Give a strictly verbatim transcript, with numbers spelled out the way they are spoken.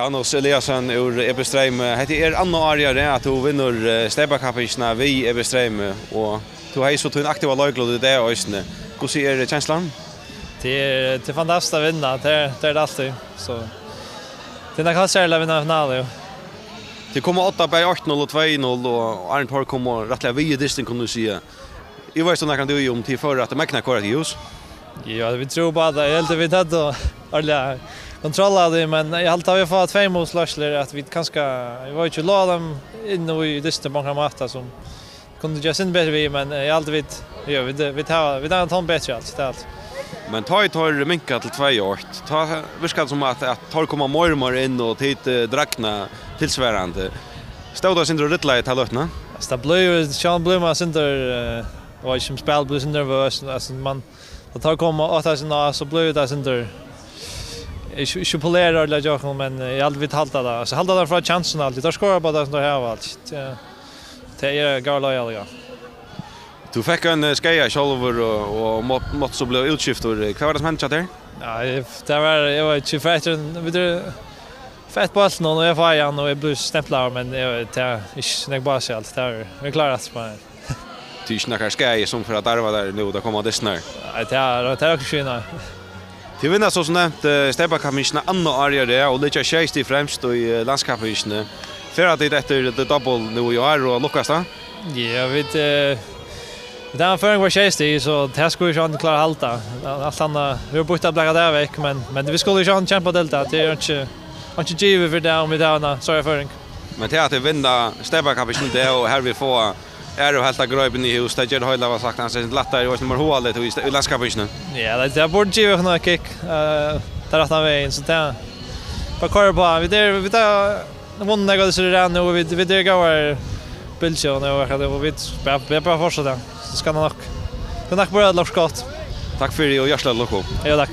Janus Eliasson úr E B Streymi, hetta er annað árið í rað, at tú vinnur, eh, steypakappingina við E B Streymi, og tú hevði so tín aktiva leiklut í dag eisini. Hvussu er kenslan? Tað er, tað er fantastiskt at vinna, tað er, tað er tað altíð. So, tað er nakað serligt at vinna finalu, jú. Tit komu á odda bæði eitt null og tvey null, og áðrenn teir komu rættiliga við í dystin, kunnu vit siga. Eg veit so nakran dúgv um tit fóru at megna hvør eitt hús. Ja, vit trúðu á tað. Eg helt, vit høvdu ordiliga kontroll á tí, men eg helt, at vit fáa tvey múl sløslir, at vit kanska, eg veit ikki, láta teir inn í dystin á onkran máta, sum kundu gera sindur betri við, men eg helt, vit, ja, vit, vit hava, vit hava ein tonn betri alt, tað er alt. Men tá ið teir minka til tvey eitt, tá virkar tað sum at, at teir koma meir og meir inn, og tit, eh, dragna tilsvarandi. Stóð tað sindur og rillaði ta løtuna? Altso, tað blívur, sjálvandi blívur man sindur, eh, eg veit ikki, um spælið blívur sindur nervøst, altso, man, tá teir koma á tað sindur, so blívur tað sindur, ikki, ikki polerað ordiliga hjá okkum, men, eh, eg helt, vit halda tað. Altso, halda tað frá kjansini altíð. Teir skora bara tað sum teir hava, altso. Tað, tað er góðar leiðir, ja. Tú fekk ein, eh, skaða sjálvur og, og mátt, mátt so blíva útskiftur. Hvat var tað sum hendi hjá tær? Ja, eg, tað var, eg var ikki feitur enn, vit eru feitt bóltin, og eg fái hann, og eg blívi stemplaður, men eg, tað er ikki nógv bás í alt. Tað er, vit klára aftur á. Tað er ikki nakar skaði sum fer at darva tær nú, tá koma dystirnir? Nei, tað er, tað er ikki skynda. Tit vinna so sum nevnt, eh, steypakappingina annað árið í rað og liggja sjey stig fremst í, eh, landskappingini. Fara tit eftir the double nú í ár og lukkast tað? Ja, vit, eh, vit hava ein føring við sjey stig, so tað skulu vit sjálvandi klára at halda. Alt annað, vit hava býtt at blaka tað vekk, men, men vit skulu sjálvandi kempa til tað. Tað er ikki, ikki givið fyri tað, um vit hava eina so føring. Men tað at tit vinna steypakappingina í dag og hervið fáa aðru helvtina greipuna í hús, tað ger tað heila, var sagt, hann sigur, lættari og meira hugaligt í, í landskappingini. Ja, tað, tað burdi givið okkum eitt kick, eh, tað rætta vegin, so tað, bara koyra á. Vit eru, vit eru vunnu nakrar av hesum í rað nú, og vit, vit eru í góðari bylgju nú, og vit bara, vit bara fortseta. So skal tað nokk, tað er nokk bara lort gott. Takk fyri og hjartaliga til lukku. Ja, takk.